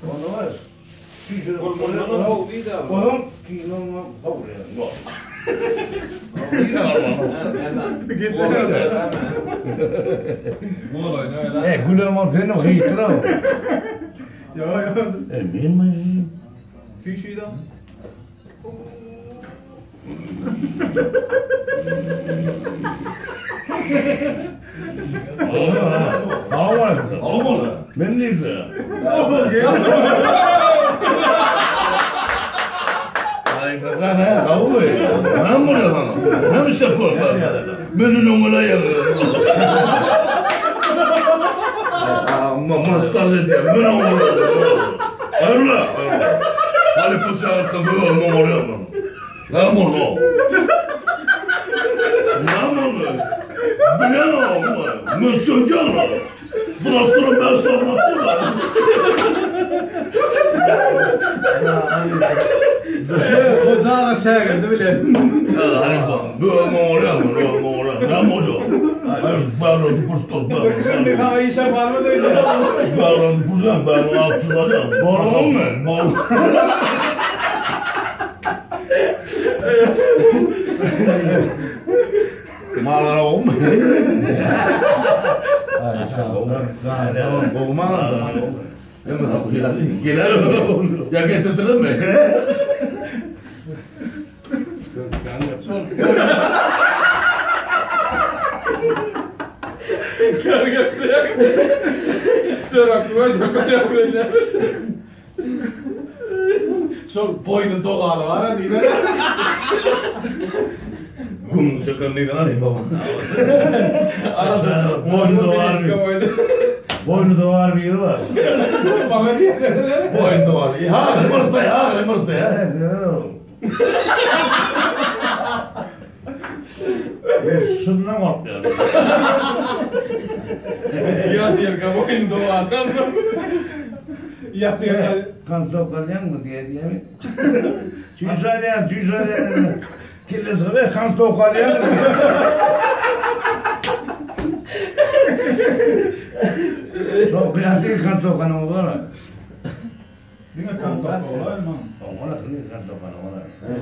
Onda var. Şişe. Ol mundan gowy diýdi abi. Onuň kinoňa sowurýar. E, gülem ol seni hyýtyra. Ýa ýa. E, men mi? Tüýşüýdem. Alma. Men neyse. Ay kazan he, kavur. Ne mi lan? Ne mi şapur? Beni numara yapıyor. Ama mastaj ediyor. Ben numara Hayırlı. Hani bu saatte bu numara yapmam. Ne mi o? Ne mi o? Bilemem. Müslüman. Burası ben sana Hoca aga şägirdi bilen. Şimdi sana işe var mı dedi. Ya getirdiler mi? Çorak Şol boýnun dogaly bar ha diýler. Gum çakan ne kadar baba. Boynu dolar bir. Boynu dolar bir yeri var. Bana diýerler. Boynu dolar. Ha, mırtı ya, mırtı ya. Şundan korkuyorum. Ya diýerkä boýun dogaly. Ýatýar. Kan tokalyan mı diye diye mi? Cüzdanyan, cüzdanyan. Kirlisi ve kan tokalyan mı? Çok kıyafet kan tokan olur. Diňe kan tokaly. Ona kan tokan olur. Evet,